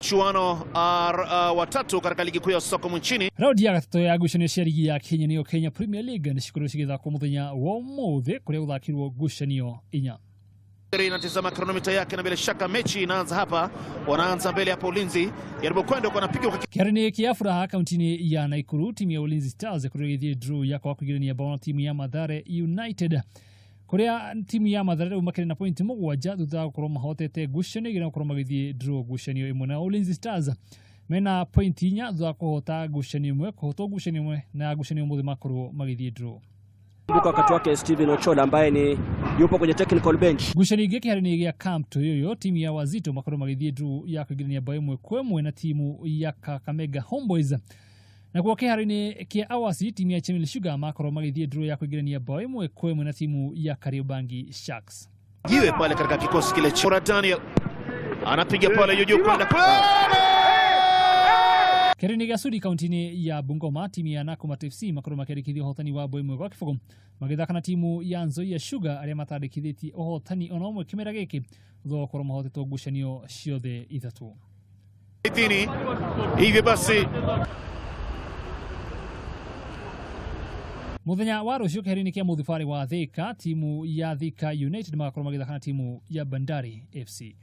Mchuano watatu katika ligi kuu ya soka nchini. Raundi ya gatatũ ya ngucanio cia ligi ya Kenya nĩyo Kenya Premier League nĩ cikorwo cigĩthakwo mũthenya wa ũmũthĩ kũrĩa gũthakirwo ngucanio inya. Inatizama kronomita yake na bila shaka mechi inaanza hapa. Wanaanza mbele hapo Ulinzi. Jaribu kwenda kwa anapiga kwa Kĩharo-inĩ kĩa Furaha kaunti-inĩ ya Nakuru, timu ya Ulinzi Stars ĩkorirwo ĩgĩthiĩ draw ya kwaga kũingĩrania bao na timu ya Mathare United, kũrĩa timu ya Mathare rĩu makĩrĩ na pointi 7 thutha wa gũkorwo mahotete ngucanio igĩrĩ na gũkorwo magĩthiĩ draw ngucanio ĩmwe. Na Ulinzi Stars mena pointi 4 thutha wa kũhota ngucanio ĩmwe, kũhotwo ngucanio ĩmwe na ngucanio ũmũthĩ makorwo magĩthiĩ draw. Kumbuka wakati wake Steven Ochola ambaye ni yupo kwenye technical bench. Ngucanio ingĩ kĩharo-inĩ gĩa Camp Toyoyo, timu ya Wazito makorwo magĩthiĩ draw ya kũingĩrania bao 1-1 na timu ya Kakamega Homeboys. Nakuo kĩharo-inĩ kĩa Awasi, timu ya Chemil Sugar makorwo magĩthiĩ draw ya kũingĩrania bao 1-1 na timu ya Kariobangi Sharks. Jiwe pale katika kikosi kile cha Daniel anapiga pale juu kwenda Kĩharo-inĩ gĩa Sudi kaunti-inĩ ya Bungoma, timu ya Nakumatt FC makorwo makĩandĩkithia ũhotani wa bao 1-0 magĩthaka na timu ya Nzoia Sugar arĩa matandĩkithĩtie ũhotani ona ũmwe kĩmera gĩkĩ thutha wa gũkorwo mahotetwo ngucanio ciothe ithatũ. Idhini. Hivyo basi Mũthenya wa rũciũ kĩharo-inĩ kĩa Mũthibarĩ wa Thika, timu ya Thika United magakorwo magĩthaka na timu ya Bandari FC.